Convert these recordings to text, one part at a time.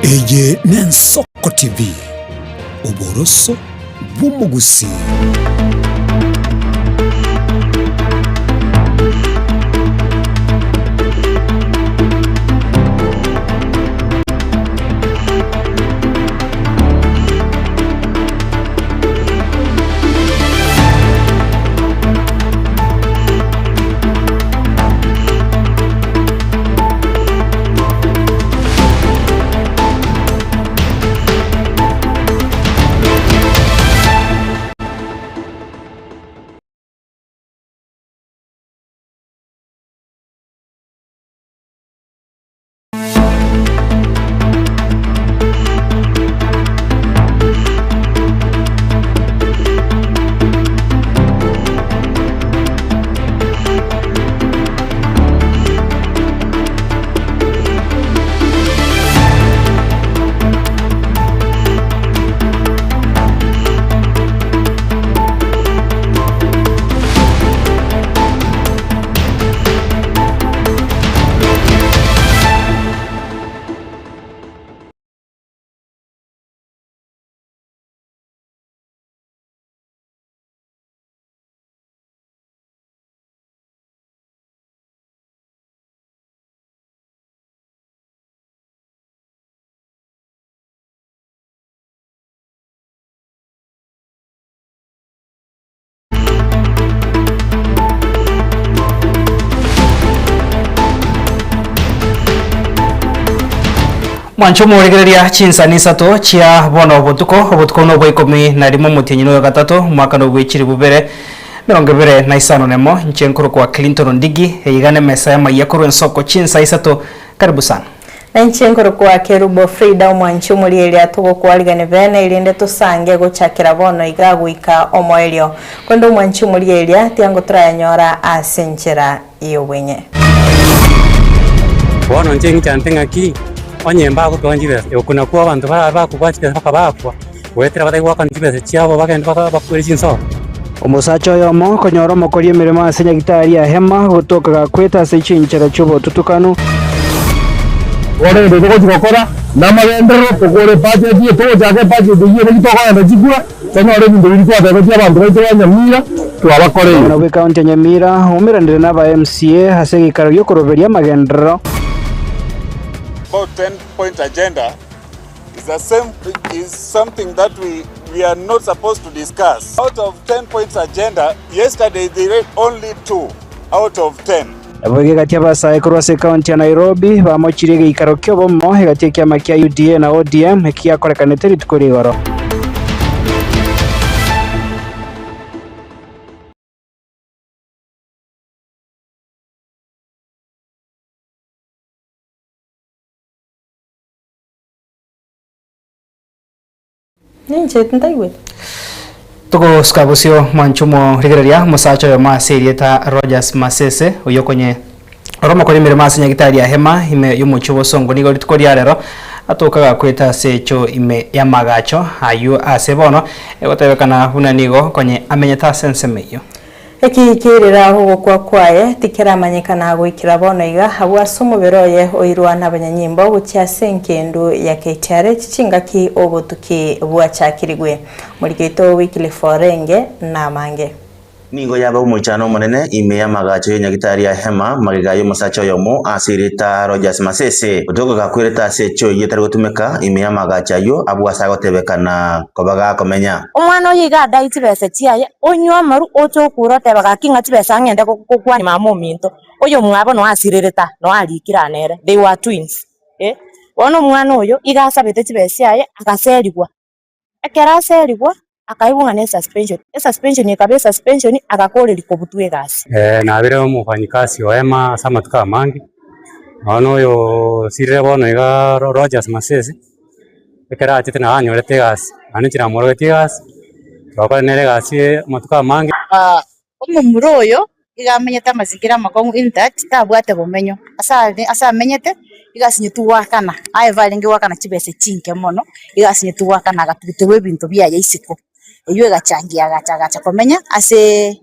Eye n'Ensoko TV, oboroso bw'omogusii. Mwanche omorigereria chinsani isato chia bono obotuko, obotuko nobwa ikomi na rimo omotienyi noyo gatato, omwaka nobwa echilifu bibere emerongo ebere na isano nemo, inche nkorokwa Clinton Ondigi, eye iga nemesa y'amayia korwa ensoko chinsa isato, karibu sana. Na inche nkorokwa Kerubo Frida omwanchi omorieria togokwarigani bene erinde tosange gochakera bono iga goika omoerio. Korende omwanchi omorieria tiango torayanyora ase enchera y'obwenye. Bono inche ng'ichante ng'aki, onye mbagotwara chibesa, okwo nakwo abanto barabe bakobua chibesa mpaka bakwa, goetera batari goakana chibesa chiabo bagende baka bakwere chinsoro. Omosacha oyomo okonyora omokori emeremo ase nyagitari ya Hema gotoka gakwete ase chinchera chi'obotutukanu. Bono egento togochia gokora namagenderero, tokore ebudget eye, togochaka ebudget eyio naki tokogenda chikura, tonyore ebinto biria twatebetie abanto baito ba Nyamira twabakoreire. Omwana bw'Ekaunti ya Nyamira oumeranire n'aba MCA ase egeikaro gi'okoroberia amagenderero. About 10 point agenda is the same is something that we we are not supposed to discuss. Out of 10 points agenda, yesterday they read only 2 out of 10. Naboigo egati abasae korwa ase ekaunti ya Nairobi bamochirie egeikaro ki'obomo egati ekiama kia UDA na ODM eki giakorekanete rituko rigoro. Ninche tintaigweti. Togosuka bosio mwanche omorigereria omosacha oyomo ase erieta Rogers Masese oyio okonye ore omokori emeremo ase nyagitari ya Hema ime y'omochie obosongo nigo rituko ria rero atoka gakwete ase echo ime y'amagacho ayio ase bono egotebekana buna nigo konye amenyete ase ensemo eyio. Eki kerire ogokwa kwaye tikeramanyekana goikera bono iga, agwo ase omobere oye oirwa nabanyanyimbo gochia ase engendu ya KTRH chingaki obotuki bwachakirigwe. Omoriki oito Wycliffe Orenge namange. Nigo yaba omoichano omonene ime y'amagacho y'enyagitari ya Hema magega y'omosacha oyomo ase erieta Rogers Masese, otoka gakwerete ase echoo eyio etari gotumeka ime y'amagacho ayio abwo ase agotebekana koba gakomenya. Omwana oyo iga adae chibesa chiaye, onywe amaru, oche okure otebe gaki ng'a chibesa ng'ende gokwania mama ominto, oyomwabo noe asirerete aa, noe arikire aa nere, they were twins eh. Bono omwana oyo iga asabete chibesa chiaye agaserigwa, ekero aserigwa akaigwa ng'a ne esuspension, esuspension ekaba esuspension agakoreria kobutwa egasi. Nabire omofanyikasi o Hema ase amatuko amange, nonya oyo osirire bono iga Rogers Masese. Ekero achete nabo anyorete egasi, naende inche namorogetie egasi, twakora nere egasi amatuko amange. Omomura oyo iga amenyete amazingira amakong'u in that tabwate bomenyo, ase are ase amenyete, iga asinyetwe goakana, aye barenge goakana chibesa chinke mono, iga asinyetwe goakana agatuguterwa ebinto biaye isiko. Eywo egachangia agacha agacha komenya aseee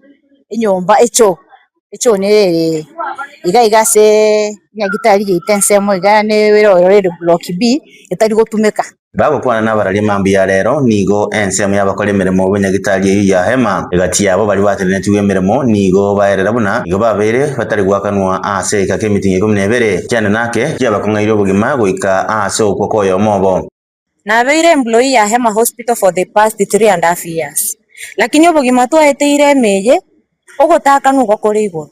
enyomba echoo, echoo nere. Iga iga ase nyagitari yaito ensemo iga nere ore block B etari gotumeka. Bagokwana nabararia mambia ya rero, nigo ensemo y'abakora emeremo b'enyagitari eyio ya Hema, egati yabo baria batenenetigwe emeremo nigo baerera buna nigo babeire batari goakanwa ase egeka ki'emitingi ikomi na ebere, kiane nake kiabakong'airie obogima goika ase ogokwa kw'oyomo obo. Nabeire employee ya Hema Hospital for the past 3 and half years, lakini obogima twaeteire ime eye, ogotakanwa igo kore igoro.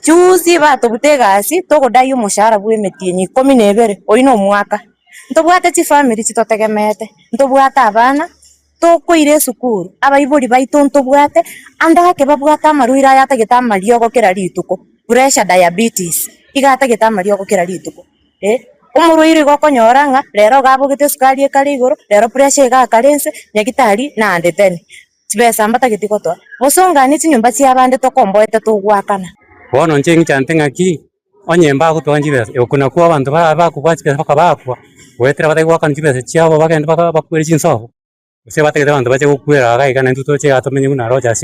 Juzi batobuta egasi, togodai omoshahara bwa emetienyi ikomi na ebere, oyio na omwaka. Ntobwate chifamiri chitotegemeete, ntobwate abana, tokoira esukuru, abaibori baito ntobwate, ande ake babwate amarwaire aya atagete amariogo kera rituko, pressure, diabetes, iga atagete amariogo kera rituko. Eh, omorwaire igo okonyora ng'a rero iga abogete esukari ekare igoro, rero pressure iga akare inse, nyagitari naende teni, chibesa mbatageti gotoa. Bosonganie chinyomba chiabande tokomboete togoakana. Bono inche ng'ichante ng'aki, onye mbagotwara chibesa, oko nakwo abanto barabe bakobua chibesa mpaka bakwa, goetera batari goakana chibesa chiabo bagende baka bakwere chinsobo. Gose batagete abanto bache gokwera iga iga naintwe toche iga tomenye buna Rogers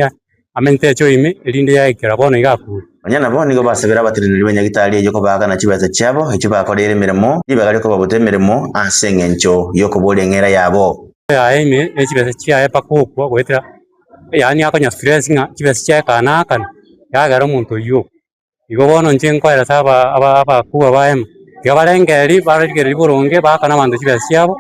amenyete echo ime erinde yaikera bono iga akure. Nonya nabo nigo basabire abateneneri b'enyagitari eyio kobaakana chibesa chiabo echio bakoreire emeremo, ribaga ri'okobabuta emeremo ase engencho y'okoboria eng'era yabo. Yaye ime ne chibesa chiaye mpaka okwa goetera yaani akonya stress ng'a chibesa chiaye ekana naakana yagera omonto oyio okwa. Igo bono inche nkoeresa aba aba abakubwa baye, tiga barengererie barigererie boronge baakane abanto chibesa chiabo,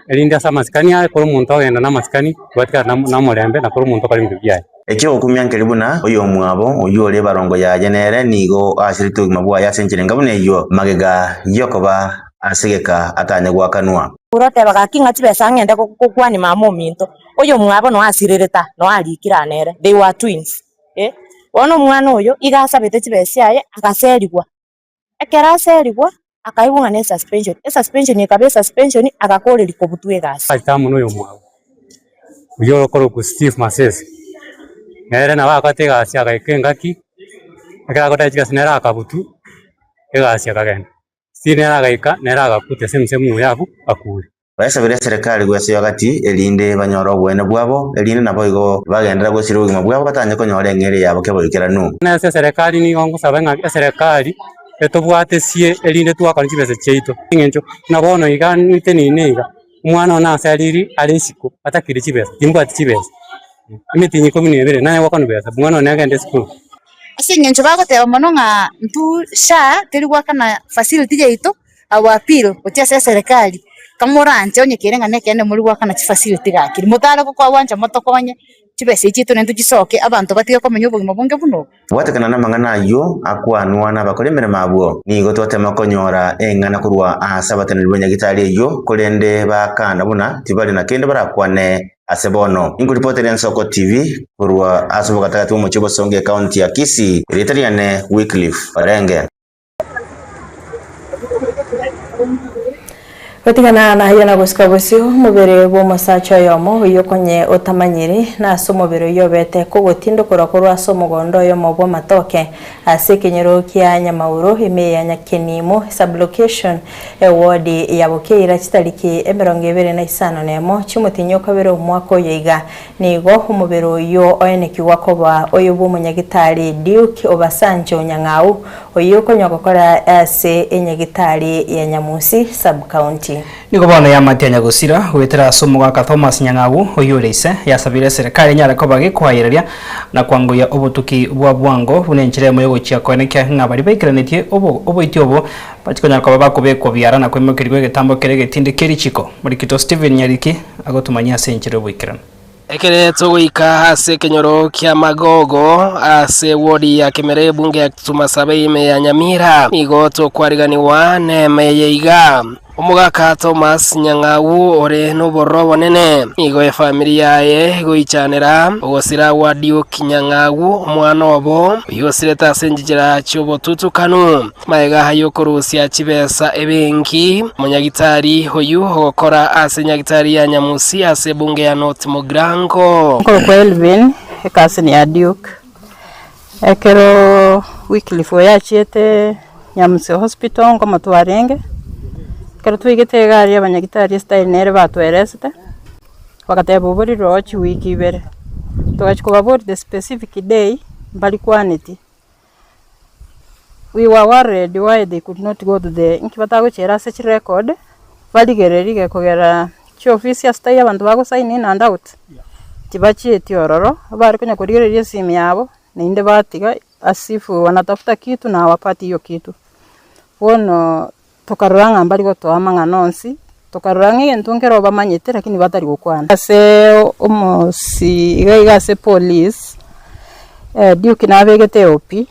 erinde ase amasikani aye kore omonto ogenda na amasikani, gwatigara na na omorembe na kore omonto okore ebinto biaye. Eki'ogokumia nkeri buna oyomwabo, oyio ore ebarongo yaye nere nigo asirete obogima bwaye ase enchera enga buna eyio, magega y'okoba ase egeka atanye goakanwa. Oroteba gaki ng'a chibesa ng'ende gokwania mama ominto, oyomwabo noe asirerete aa, noe arikire aa nere, they were twins. Eh, bono omwana oyo iga asabete chibesa chiaye agaserigwa, ekero aserigwa akaigwa ng'a ne esuspension, esuspension ekaba esuspension agakoreria kobutwa egasi. Ase amo na oyomwabo, oyio okorokwa Steve Masese, nere nabo akorete egasi agaika engaki, ekero akorete chigasi nere akabutwa, egasi akagenda. Steve nere agaika, nere agakuta ase emisemo oyo abwo akure. Baisabire eserekari gwesoyia gati, erinde banyore oboene bwabo, erinde naboigo bagenderere gwesiria obogima bwabo batanye konyora eng'eria yabo keboikeranu. Nase eserekari nigo ngosaba ng'a eserekari etobwate sie erinde twakore chibesa chiaito, eng'encho buna bono iga nteneine iga, omwana one ase ariri are isiko atakire chibesa, timbwati chibesa, emitinyi ikomi na ebere nanye goakana besa, omwana one agende esukuru. Ase eng'encho bagoteba mono ng'a intwe SHA teri goakana facility yaito. Our appeal gochia ase eserekari, kamoranche onye kere ng'a nekeene more goakana chifacility gaki, motare gokwa gwancha motokonye, chibesa echi chiaito naintwe chisoke, abanto batige komenya obogima bonge buna obo. Gwatekana namang'ana ayio akwanwa nabakora emeremo abwo, nigo twatema konyora eng'ana korwa ase abateneneri b'enyagitari eyio, korende bakana buna tibari na kende barakwane ase bono. Inkoripoteria Ensoko TV korwa ase obogatagati bw'omochie o Bosongo ekaunti ya Kisii, erieta riane Wycliffe Orenge. Gotigana nayio na gosika bosio omobere bw'omosacha oyomo oyio konye otamanyiri, na ase omobere oyio obete kogotindokorwa korwa ase omogondo oyomo bw'amatoke ase ekenyoro kia Nyamauro ime ya Nyakenimo Sub-location ewodi ya Bokeira chitariki emerongo ebere na isano nemo chi'omotienyi okabere omwaka oyo iga. Nigo omobere oyio oenekigwa koba oyo bw'omonyagitari Duke Obasanjo Nyang'au, oyio okonywa gokora ase enyagitari ya Nyamusi Sub-county. Nigo bono yamatia nyagosira goetera ase omogaka Thomas Nyang'au oyio ore ise, yasabire eserekari enyare koba gekoayereria na kwangoyia obotuki bwa bwango buna enchera emo yogochia koenekia ng'a baria baikeranetie oboiti obo bachie konyara koba bakobekwa biara na koimokerigwa egetambo keria egetindi kie richiko. Morikito Stephen Nyariki agotomanyia ase enchera y'oboikeranu. Ekere togoika ase ekenyoro kia Magogo ase ewodi ya Kemera ebunge ya Kitutu Masabe ime ya Nyamira, nigo tokwariganigwa neema eye iga. Omogaka Thomas Nyang'au ore nobororo obonene, nigo efamiri yaye egoichanera ogosira gwa Duke Nyang'au omwana obo, oyio osirete ase enchichera chi'obotutukanu. Magega y'okorusia chibesa ebenki, omonyagitari oyio ogokora ase enyagitari ya Nyamusi ase ebunge ya North Mugirango. Nkorokwa Elvin, ecousin ya Duke. Ekero Wycliffe oyo achiete Nyamusi Hospital nkomotwarenge, ekero twaigete egari abanyagitari estyle nere batweresete, bagateba oborire oo chiwiki ibere. Togachia kobaboria the specific day, mbarikwaneti. We were worried why they could not go to the inki batagochiera ase chirecord, barigererie gekogera chiofisi ase taiyo abanto bago sign in and out, tibachieti ororo, bare konya korigereria esimi yabo, naende batiga as if wanatafuta kitu na hawapati hiyo kitu. Bono tokarora ng'a mbari gotoa amang'ana onsi, tokarora ng'a egento nkero bamanyete lakini batari gokwana. Ase omosi iga iga ase police, Duke nabegete eOP,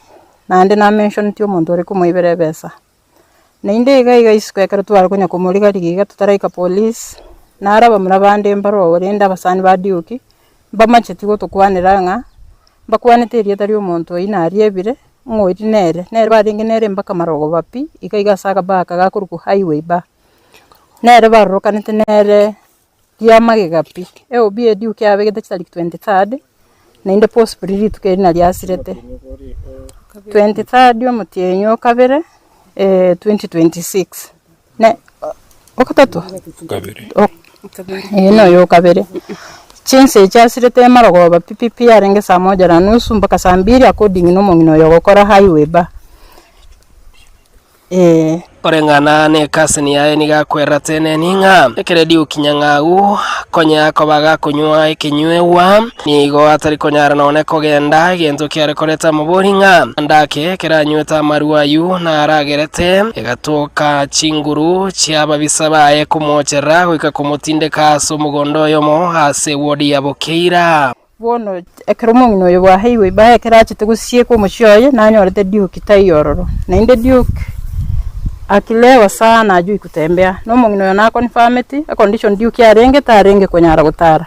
naende na mentioneti omonto ore komoibera ebesa. Naende iga iga isiko ekero tware konya komoriga-rigia iga totaraika police, naro abamura bande mbaroo rende abasani ba Duke, mbamacheti gotokwanera ng'a, mbakwanete erieta ria omonto oyio nariebire, ng'a oyio nere, nere barenge nere mpaka marogoba pi, iga iga ase akabaa aka gakorokwa highway bar. Nere barorokanete nere ria magega pi, eOB ya Duke yabegete chitariki 23rd, naende possibly rituko erio nario asirete. 23rd omotienyi o kabere 2026, ne ogatato? Ee noyo okabere. Chinsa echi asirete emarogoba pi pi pi yarenge saa moja na nusu mpaka saa mbili according na omong'ina oyo ogokora highway bar. Ee. Koreng'ana nekaseni yaye nigo akwerera teneni ng'a ekeredio kinyang'au konya koba gakonywa ekenyuegwa, nigo atari konyara nonye kogenda, egento kiare koreta amabori ng'a ndake ekeranywete amarwa ayio naragerete egatoka chinguru chi'ababisa baye komwocherera goika komotindeka ase omogondo oyomo ase ewodi ya Bokeira. Bono ekero omong'ina oyo bwaheirwe ebae ekero achete gosieka omochie oye, nanyorete Duke taiyo ororo. Naende Duke akilewa sana ajui kutembea, na omong'ina oyo naconfirmeti econdition Duke arenge tarenge konyara gotara.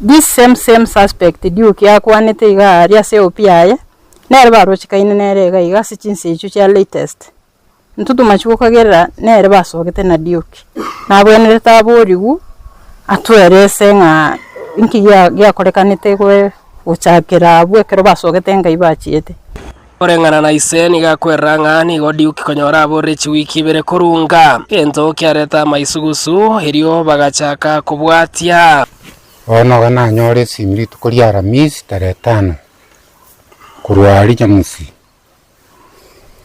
This same same suspect Duke akwanete iga aria ase eOP yaye, nere barochekaine nere iga iga ase chinsa echio chia latest. Intwe tomache gokagerera nere basogete na Duke, nabwenerete aborigwe atwerese ng'a inki gia giakorekanete goe gochakera abwo ekero basogete ngai bachiete. Koreng'ana na ise nigo akwerera ng'a nigo Duke konyora aborire chiwiki ibere korunga, egento kiareta amaisugusu, erio bagachaka kobwatia. Bono iga nanyore esimi rituko ria Aramisi tarehe tano, korwa aria Nyamusi.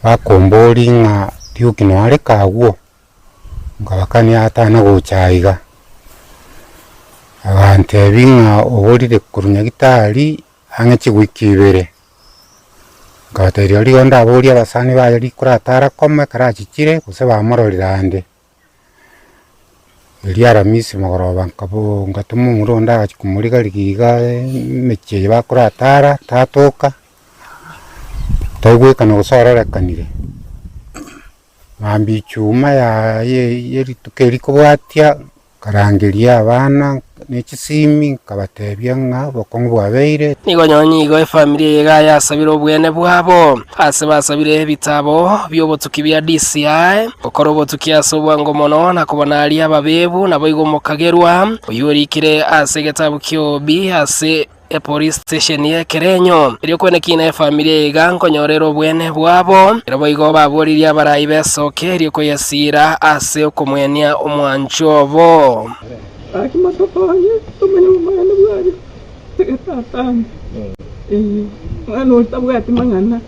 Bakomboria ng'a Duke noareke agwo? Nkabakania atana gocha aiga. Agantebia ng'a oborire korwa nyagetari ang'e chiwiki ibere. Nkabatebiria rigo ndaborie abasani baye rikoro atarakoma ekero achichire gose bamororire ande. Erio Aramisi mogoroba nkabo ngatoma omorwoti onde agachia komoriga-rigia iga emechie eye bakoratara, tatoka, taigwekana gose ororekanire. Mambia ichuma yaye ye rituko eri rikobwatia. Nkarangeria abana ne chisimi, nkabatebia ng'a obokong'u bwabeire. Nigo nonye igo efamiri eye iga yasabire obwene bwabo ase basabire ebitabo bi'obotuki bia DCI gokora obotuki ase obwango mono na kobona aria ababebu naboigo omokagerwa oyio orikire ase egetabu ki'OB ase Epolice station y'Ekerenyo. Erio kwenekina efamiri eye iga nkonyorera obwene bwabo. Ero boigo baboririe abarai b'esoke erio koyesiira ase okomwenia omwancho obo. Gaki motokonye tomanye obomaene bwaye tege tata ande ee omwana oyo tabwati mang'ana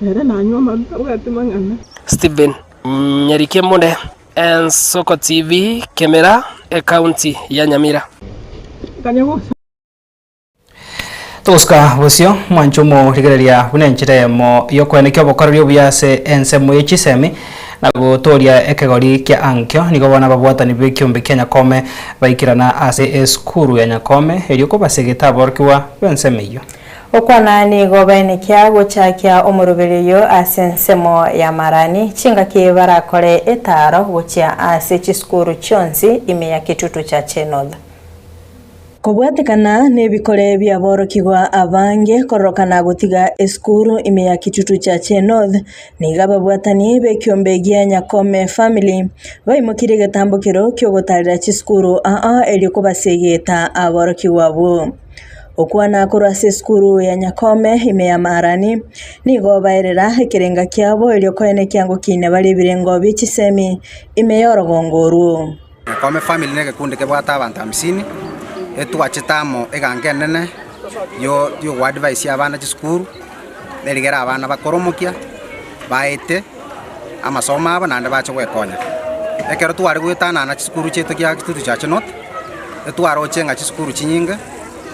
ere nanywe amaru tabwati mang'ana. Stephen Nyarikemune, Ensoko TV, Kemera, Ekaunti ya Nyamira. Kanya gocha. Togosuka bosio, mwanche omorigereria buna enchera eyemo y'okoenekia obokoreri obuya ase ensemo ye chisemi na gotoria ekegori kia ankio, nigo bono ababwatani b'ekiombe kia Nyakome baikerana ase esukuru ya Nyakome erio kobasegete aborokigwa b'ensemo eyio. Okwana nigo baenekia gochakia omoroberio oyio ase ensemo ya Marani, chingaki barakore etaaro gochia ase chisukuru chionsi ime ya Kitutu Chache North. Kobwatekana nebikore bi'aborokigwa abange kororokana gotiga esukuru ime ya Kitutu Chache North, nigo ababwatani b'ekiombe gia Nyakome Family baimokirie egetambokero ki'ogotarera chisukuru aa erio kobasegeta aborokigwa abwo. Okwana korwa ase esukuru ya Nyakome ime ya Maarani, nigo baerera ekerenga kiabo erio koena ekiango kiina bare ebirengo bie chisemi ime y'orogongo orwo. Nyakome family negekundi kebwate abanto hamsini, etwachete amo egango enene yo yogoadvise abana chisukuru, erigere abana bakore omokia. baete amasomo abo naende bache gwekonya. Ekero tware goetanana chisukuru chiaito kia Kitutu Church North, etwaroche ng'a chisukuru chinyinge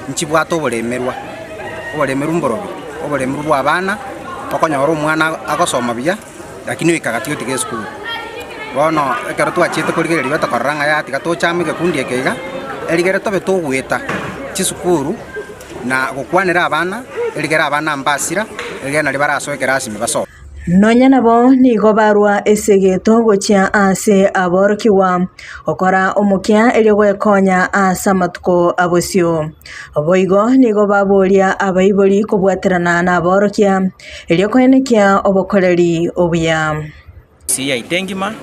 nchibwate oboremerwa, oboremerwa mborobi, oboremerwa bwa abana, okonyora omwana agosoma buya lakini oika gati otiga esukuru. Bono ekero twachiete korigereria igo tokarora ng'a yaya tiga toche amo egekundi eke iga, erigere tobe togoeta chisukuru na gokwanera abana, erigere abana mbasira, erigere nario barasoe ekerasi ime basome. Nonya nabo nigo barua esegeto gochia ase aborokigwa, gokora omokia erio gwekonya ase amatuko a bosio. Boigo nigo baboria abaibori kobwaterana naborokia, erio koenekia obokoreri obuya. Gusii yaito engima,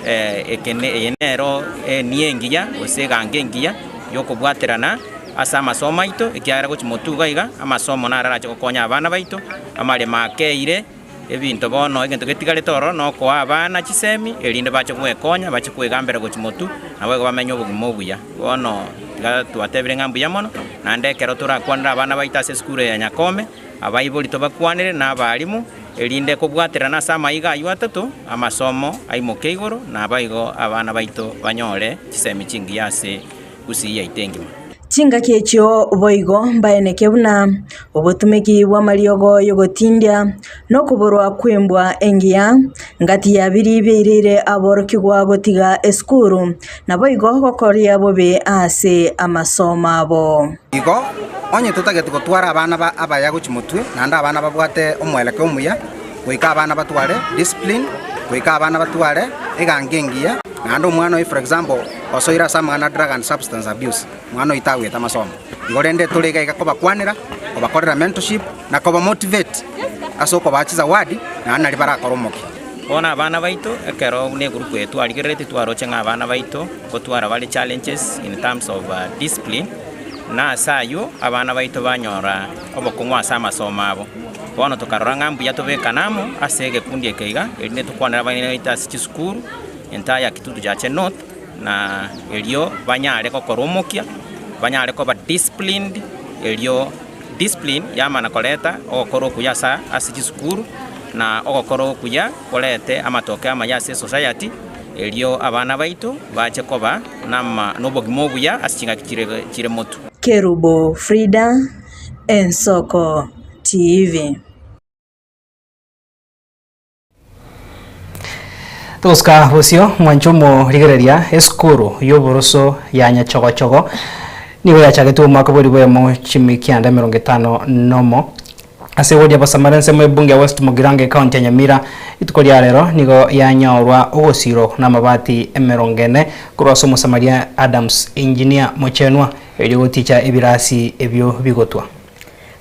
eke eye nero enia engiya gose egango engiya yokobwaterana ase amasomo aito, ekiagera gochia motwe iga iga, amasomo naro arache gokonya abana baito, amaremo akeire, ebinto bono egento getigarete ororo nokoa abana chisemi erinde bache gwekonya bache kwegambera gochia motwe, naboigo bamenye obogima obuya. Bono tiga twatebire ng'a mbuya mono, naende ekero torakwanere abana baito ase esukuru eye ya Nyakome, Abaibori tobakwanere na abalimu, erinde kobwaterana ase amaiga ayio atato, amasomo aimoke igoro, naboigo abana baito banyore chisemi chingiya ase gusii yaito engima. Chingaki echio boigo mbaeneke buna obotumeki bw'amariogo y'ogotindia, na okoborwa kw'embwa engiya, ngati ya biria biairire aborokigwa gotiga esukuru, naboigo gokoria bobe ase amasomo abo. Igo, onye totagete gotwara abana ba abaya gochia motwe, naende abana babwate omwelekeo omuya, goika abana batware discipline, goika abana batware egango engiya, naende omwana oyo for example osoire ase amang'ana a drug and substance abuse, mwana oyio tagwete amasomo. Igo rende tore iga iga kobakwanera, kobakorera mentorship, na kobamotivate ase okobaa chizawadi, naende naria barakore omokia. Bono abana baito, ekero buna egurupu eye twarigereretie twaroche ng'a abana baito ngotwara bare challenges in terms of discipline, na ase ayio abana baito banyora obokong'u ase amasomo abo. Bono tokarora ng'a mbuya tobekane amo ase egekundi eke iga, erinde tokwanere abana baito ase chisukuru, entire Kitutu Chache North, na erio banyare gokora omokia, banyare koba disciplined, erio discipline yamana koreta ogokora okuya asa ase chisukuru, na ogokora okuya korete amatokeo amaya ase esociety, erio abana baito bache koba nama nobogima obuya ase chingaki chire chire motwe. Kerubo Frida, Ensoko TV. Togosuka bosio mwanche omorigereria esukuru y'oboroso ya Nyachogochogo nigo yachagetwe omwaka bw'elifu eyemo chimikianda emerongo etano nomo ase ewodi ya Basamara ensemo y'ebunge ya West Mugirango ekaunti ya Nyamira. Rituko ria rero nigo yanyorwa ogosiro namabati emerongo ene korwa ase omosamaria Adams Engineer Mochenwa erio goticha ebirasi ebio bigotwa.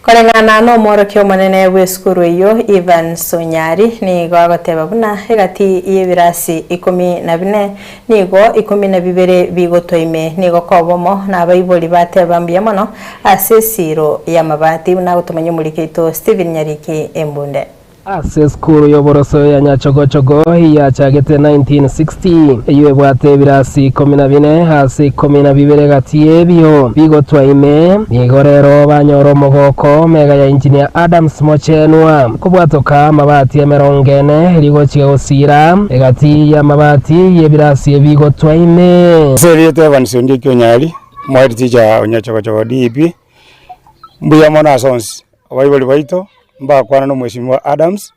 Koreng'ana nomworokia omonene bw'esukuru eyio Evans Onyari nigo agoteba buna egati y'ebirasi ikomi na bine nigo ikomi na bibere bigotwa ime nigo kobomo na abaibori bateba mbuya mono ase esiiro y'amabati buna agotomanya omoriki oito Stephen Nyariki Embunde. Ase esukuru y'oboroso ya Nyachogochogo eyachagete 1960, eyio ebwate ebirasi ikomi na bine ase ikomi na bibere gati y'ebio bigotwa ime, nigo rero banyora omogoko mega ya Engineer Adams Mochenwa kobwatoka amabati emerongo ene rigochia gosiira egati y'amabati y'ebirasi ebigotwa ime. Ase erieta Evans Ondieki Onyari, omohead teacher o Nyachogochogo DEB, mbuya mono ase onsi, abaibori baito mbakwana na omwesimwa Adams,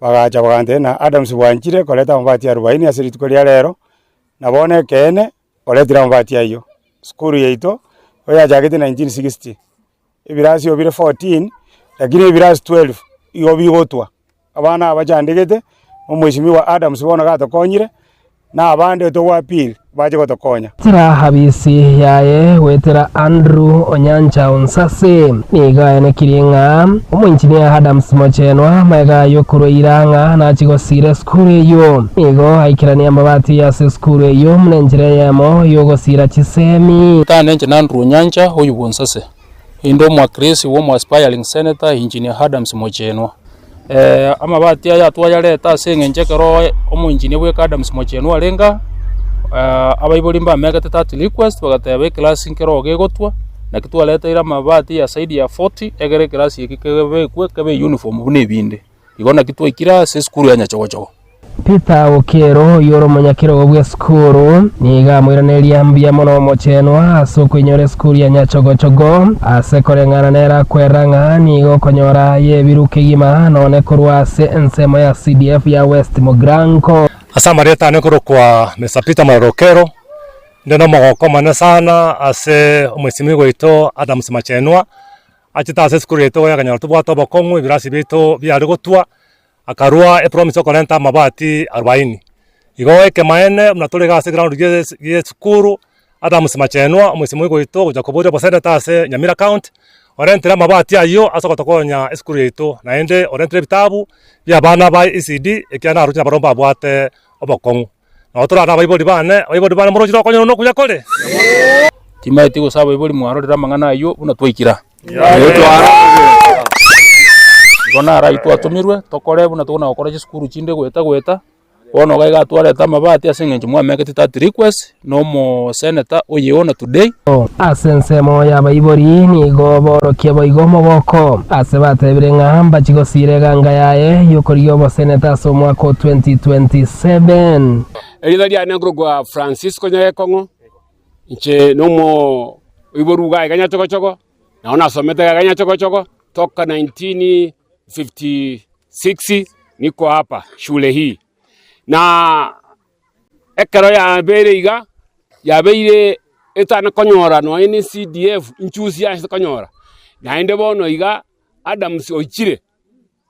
bagacha bagantebia ng'a Adams bwanchire koreta amabati arubaini ase rituko ria rero, na bono ekeene oretire amabati ayio. Sukuru yaito nigo yachagete 1960, ebirasi obire 14, lakini ebirasi 12 igo bigotwa. Abana aba bachandegete, omwesimwa Adams bono gatokonyire. na abande togo appeal bache gotokonya. Goetera abisi yaye goetera Andrew Onyancha Onsase nigo aenekirie ng'a omoinjinia Adams Mochenwa magega y'okorwa ng'a nachie gosiira esukuru eyio. Nigo aikeranie amabati ase esukuru eyio buna enchera eyemo y'ogosiira chisemi. Tane inche n'Andrew Onyancha oyio bw'Onsase, inde omwakilisi bwa omo-aspiring senator Engineer Adams Mochenwa. Amabati aya twayareta ase eng'encho ekero omoengineer bweka Adams Mochenwa arenge aa, abaibori mbamegete that request bagateba eclass nkero gegotwa, naki twareteire amabati ya zaidi ya 40 egere eclass eke kebekwe kebe uniform buna ebinde. Igo naki twaikire ase esukuru ya Nyachogochogo. Peter Okero, oyio ore omonyakerogo bw'esukuru, nigo amoiraneria mbuya mono omochenwa ase okoinyora esukuru ya Nyachogochogo, ase koreng'ana nere akwerera ng'a nigo okonyora aye ebiru kegima nonye korwa ase ensemo ya CDF ya West Mugirango. Ase amarieta ane nkorokwa Mister Peter Marero Okero, inde nomogoko omonene sana ase omwesimigwa oito Adams Machenwa, achete ase esukuru yaito akanyora tobwate obokong'u ebirasi biaito biare gotwa, akarua epromise okorenta amabati arubaini. Igo ekemaene buna tore iga ase eground gie gie esukuru, Adams Machenwa omwesimigwa oito ogocha koboria oboseneta ase Nyamira county, orentire amabati ayio ase ogotokonya esukuru yaito, naende orentire ebitabu bia abana ba ECD ekiagera naroche nabarobwo mbabwate obokong'u. Nabo torare abaibori bane, abaibori bane moroche okonyora nokuya kore? Timaeti gose abaibori mwarorire amang'ana ayio buna twaikira. Igo naro ayio twatomirwe tokore buna tokona gokora chisukuru chinde goeta goeta, bono iga iga twareta amabati ase eng'encho mwameketi that request na omosenator oyeona today. Ase ensemo y'abaibori nigo borokia boigo omogoko, ase batebire ng'a mbachie gosiira eganga yaye y'okorigia oboseneta ase omwaka o 2027. Erieta riane nkorokwa Francisco Nyagekong'o, inche nomoiboru iga iga Nyachogochogo, nabo nasomete iga iga Nyachogochogo toka 1956 niko hapa shule hii. Na ekero yabeire iga, yabeire etana konyora nonya ne CDF nchusi ase konyora, naende bono iga Adams oichire,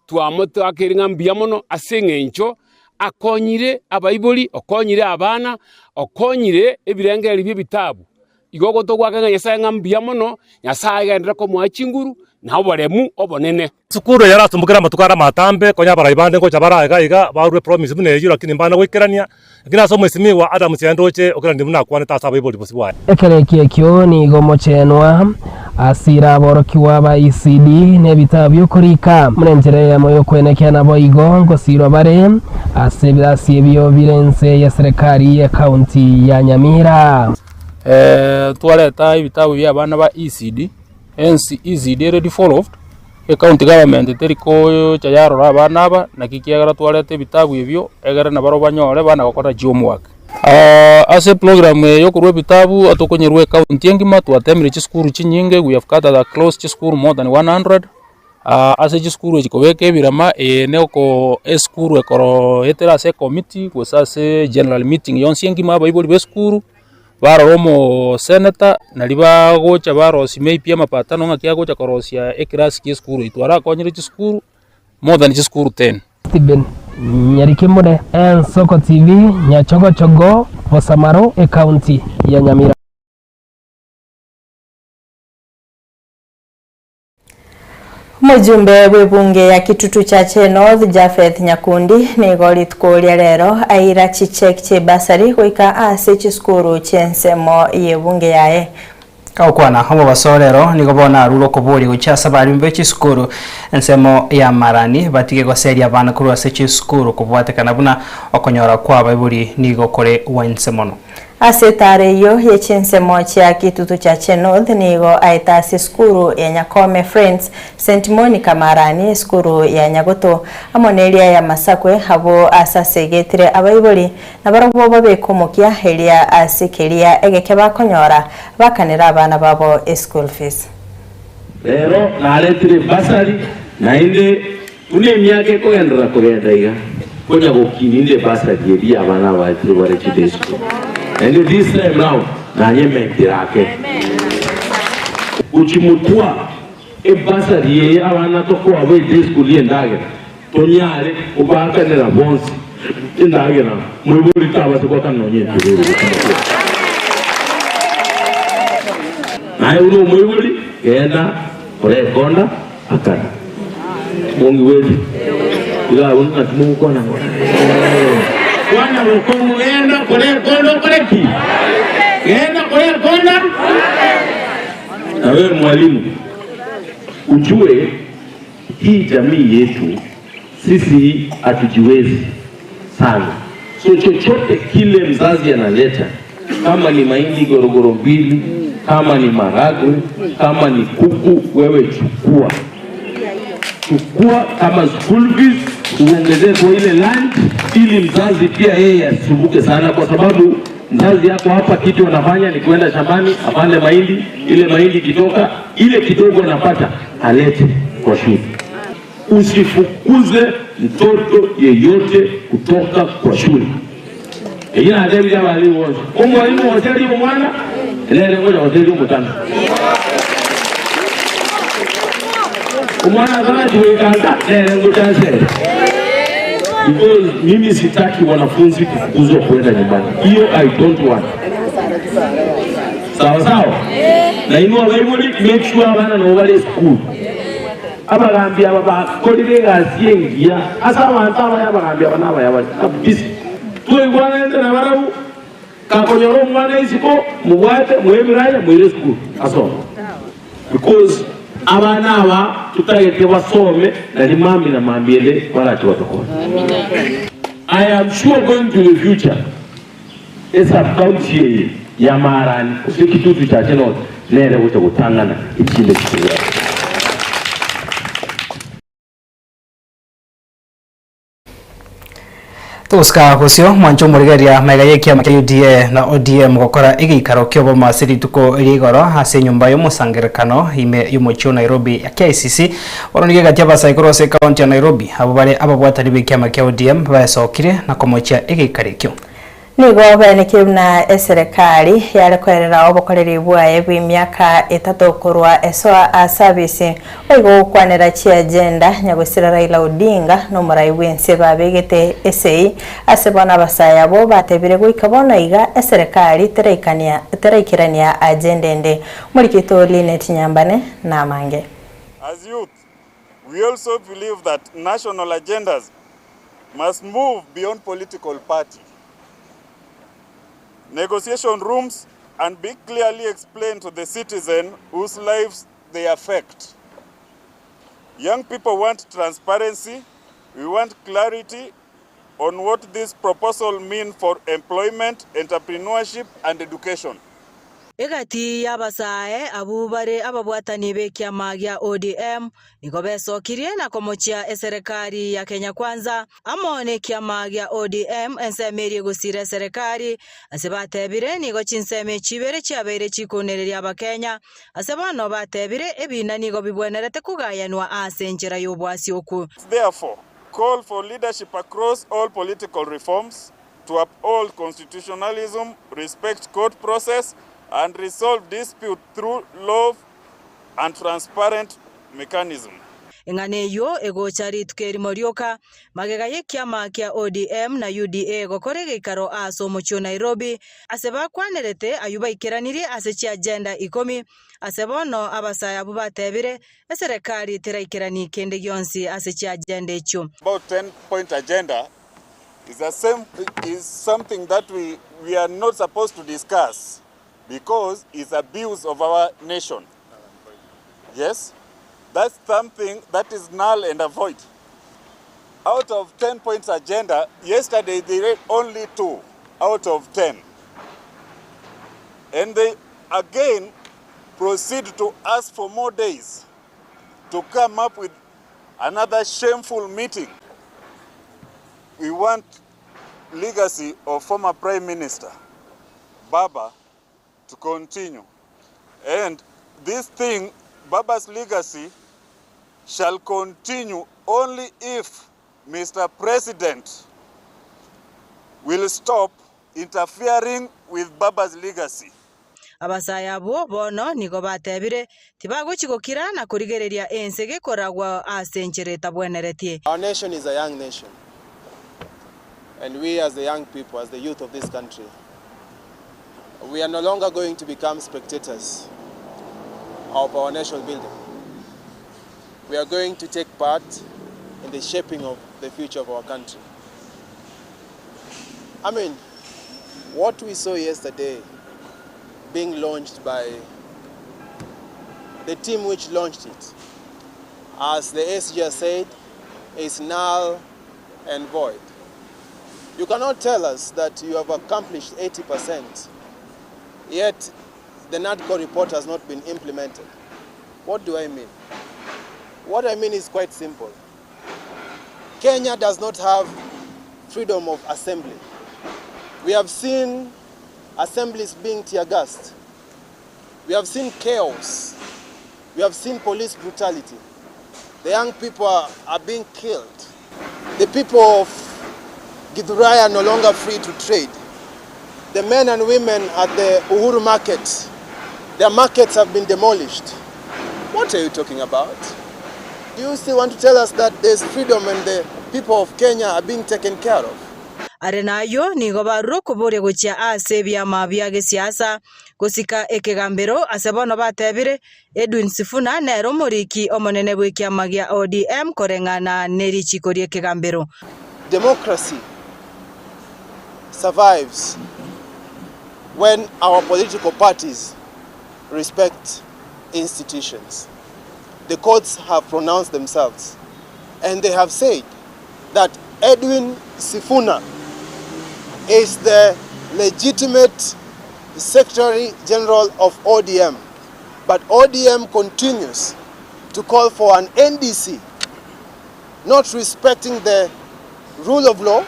twamotoakeire ng'a mbuya mono ase eng'encho akonyire abaibori, okonyire abana, okonyire ebirengererio bia ebitabu. Igo ogotogoaka ng'a Nyasae ng'a mbuya mono, Nyasae agenderere komoa chinguru na oboremu obonene. Sukuru eye yarasumbokire amatuko are amatambe, konya abarai bande ngocha bare iga iga, barue promise buna eyio lakini mbana goikerania, lakini ase omwesimigwa Adams yandoche okerania buna akwanete ase abaibori bosio bwaye. Ekero ekio ekio nigo omochenwa asire aborokigwa ba ECD na ebitabo bi'okorika buna enchera eyemo y'okwenekia naboigo ngosirwa bare ase ebirasi ebio bire inse y'eserekari y'ecounty ya Nyamira. Twareta ebitabu bia abana ba ECD, hence ECD ere devolved, ecounty government teri gocha yarora abana aba, naki ekiagera twareta ebitabu ebio, egere nabarobwo banyore bana gokora chihomework. Ase eprogram eye ya okorwa ebitabu tokonyerwa ecounty engima, twatemire chisukuru chinyinge, we have gathered across chisukuru more than 100, ase chisukuru echi kobeka ebirama, eye ne oko esukuru ekoroetera ase ecommittee gose ase general meeting yonsi engima abaibori ba esukuru, barora omoseneta naria bagocha barosia maybe amapatano ng'aki agocha korosia eclass kia esukuru eywo. Twarakonyire chisukuru more than chisukuru ten. Stephen Nyarikemure, Ensoko TV, Nyachogochogo, Bosamaro, Ecounty ya Nyamira. Omojumbe bw'ebunge ya Kitutu Chache North Japheth Nyakundi nigo rituko ria rero aira chicheque chi'ebasari goika ase chisukuru chi'ensemo y'ebunge yaye. Gokwana omobaso rero nigo bono arure okoboria gochia ase abaremi be chisukuru ensemo ya Marani batige goseria abana korwa ase chisukuru kobwatekana buna okonyora kwa abaibori nigo kore gwainse mono. Ase etaara eyio ye chinsemo chia Kitutu Chache North nigo aete ase esukuru ya Nyakome Friends, St Monica Marani, esukuru ya Nyagoto, amo neria ya Masakwe, abwo ase asegetire abaibori nabarobwo babeke omokia eria ase keria egeke bakonyora bakanere abana babo eschool fees. Rero naretire ebasari, naende buna emiaka ekogenderera kogenda iga, konya gokina inde ebasari eria y'abana abaetire bare chiday school. Naende this time round nanyementire ake. Gochia motwa ebasari eye abana tokoa ba eday school y'endagera, tonyare kobaakanera bonsi endagera, moibori tabasa goakana nonya enchera ere gochia motwe. Naye buna omoibori, genda orekonda akana. Mong'igweti? Iga abwo ng'aki mogokwana ng'a Kwana bokong'u genda okore ekonda okore ki? Genda okore ekonda. Na wewe mwalimu ujue hii jamii yetu sisi hatujiwezi sana, so chochote kile mzazi analeta, kama ni mahindi gorogoro mbili, kama ni maragwe, kama ni kuku, wewe chukua, chukua kama school fees. Uongezee kwa ile lunch, ili mzazi pia yeye asisumbuke sana, kwa sababu mzazi yako hapa kitu anafanya ni kwenda shambani apande mahindi, ile mahindi ikitoka ile kidogo anapata alete kwa shule. Usifukuze mtoto yeyote kutoka kwa shule. Eyina atebi abalimu bonsi omwalimu oseri omwana nere ngoja oseri omotano omwana akanachiwekanga nere ngocha because mimi sitaki wanafunzi kufukuzwa kwenda nyumbani. Hiyo I don't want. Sawa sawa. Na inua baibuli make sure abana nabo bali school. Abagambi aba bakorire egasi engiya ase abanto abaya abagambi aba nabaya bari kabisa. Twaigwananete na barabwo kakonyora omwana isiko mubwate mwebiranye mwire school asome. Because abana aba tutagete basome nari mami na mambi ende barache batokore. I am sure going to the future esub-county eye ya Marani gose ekitutu chiache North nere gocha gotang'ana echinde chikobwate. Togosika bosio mwanche omorigereria magega y'ekiama kia UDA na ODM gokora egeikaro ki'obomo ase rituko ria igoro ase enyomba y'omosangererekano ime y'omochie o Nairobi ya KICC. Bono nigo egati abasae korwa ase ekaunti ya Nairobi abwo bare ababwatani b'ekiama kia ODM baesokire na komochia egeikaro ekio. Nigo baenekie buna eserekari yare koerera obokoreri bwaye bw'emiaka etato korwa esoa aa service, boigo gokwanera chiagenda nyagosira Raila Odinga na omorai bw'ense babegete esei ase bono abasae abwo batebire goika bono iga eserekari teraikania teraikerania agenda ende. Omorikito Linet Nyambane namange. As youth, we also believe that national agendas must move beyond political party negotiation rooms and be clearly explained to the citizen whose lives they affect. Young people want transparency, we want clarity on what this proposal mean for employment, entrepreneurship and education. Egati y'abasae abwo bare ababwatani b'ekiama gia ODM nigo besokirie na komochia eserekari ya Kenya Kwanza amo nekiama gia ODM ensemo eria egosira eserekari ase batebire nigo chinsemo echi ibere chiabeire chikonereria abakenya ase bono batebire ebina nigo bibwenerete kogayanwa ase enchera y'obwasi okwo. Therefore, call for leadership across all political reforms to uphold constitutionalism, respect court process, and resolve dispute through law and transparent mechanism. Eng'ana eyio egocha rituko erimo rioka, magega y'ekiama kia ODM na UDA gokora egeikaro ase omochie o Nairobi, ase bakwanerete ayio baikeranirie ase chiagenda ikomi, ase bono abasae abwo batebire, eserekari teraikerani kende gionsi ase chiagenda echio. About 10 point agenda is a same, is something that we, we are not supposed to discuss because it's abuse of our nation. Yes, that's something that is null and void. Out of 10 points agenda, yesterday they read only 2 out of 10. And they again proceed to ask for more days to come up with another shameful meeting. We want legacy of former Prime Minister Baba to continue. And this thing, Baba's legacy, shall continue only if Mr. President will stop interfering with Baba's legacy. Abasae abwo bono nigo batebire tibagochi gokira na korigereria ense gekoragwa ase enchera etabweneretie. Our nation is a young nation, and we as the young people, as the youth of this country, we are no longer going to become spectators of our nation building. We are going to take part in the shaping of the future of our country. I mean, what we saw yesterday being launched by the team which launched it, as the SG has said, is null and void. You cannot tell us that you have accomplished 80%, yet the NADCO report has not been implemented. What do I mean? What I mean is quite simple. Kenya does not have freedom of assembly. We have seen assemblies being tear gassed. We have seen chaos. We have seen police brutality. The young people are, are being killed. The people of Githurai are no longer free to trade. The men and women at the Uhuru market, their markets have been demolished. What are you talking about? Do you still want to tell us that there's freedom and the people of Kenya are being taken care of? Are nayio nigo barure okoboria gochia ase ebiama bia gesiasa gosika ekegambero ase bono batebire Edwin Sifuna nere omoriki omonene bw'ekiama gia ODM koreng'ana ne richiko ri'ekegambero. Democracy survives when our political parties respect institutions. The courts have pronounced themselves and they have said that Edwin Sifuna is the legitimate Secretary General of ODM. But ODM continues to call for an NDC, not respecting the rule of law,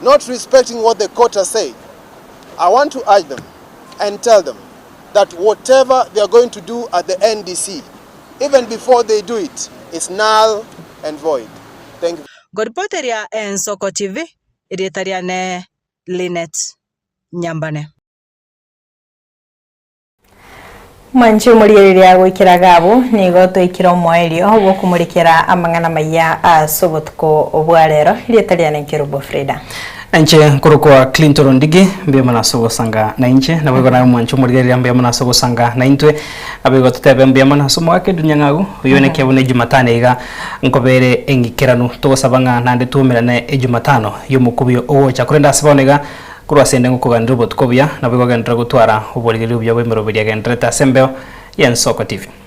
not respecting what the court has said. I want to urge them and tell them that whatever they are going to do at the NDC, even before they do it, is null and void. Thank you. Ngoripoteria Ensoko TV, erieta riane Linet Nyambane. Mwanche omorigereria goikera iga abwo, nigo toikire omoerio bw'okomorekera amang'ana amaya ase obotuko bwa rero. Erieta riane Nkerubo Frida. Inche nkorokwa Clinton Ondigi, mbuya mono ase ogosanga nainche, naboigo naye omwanche omorigereria mbuya mono ase ogosanga naintwe, naboigo totebe mbuya mono ase omogaka Edwin Nyang'au, oyio naki abuna ejumatano iga nkobere eng'ikeranu, togosaba ng'a naende twaumerane ejumatano y'omokubio ogocha, korende ase bono iga Korwa ase ende ngokoganera obotuko obuya, naboigo ogenderere gotwara oborigereria obuya bw'emeroberi agendererete ase embeo y'Ensoko TV.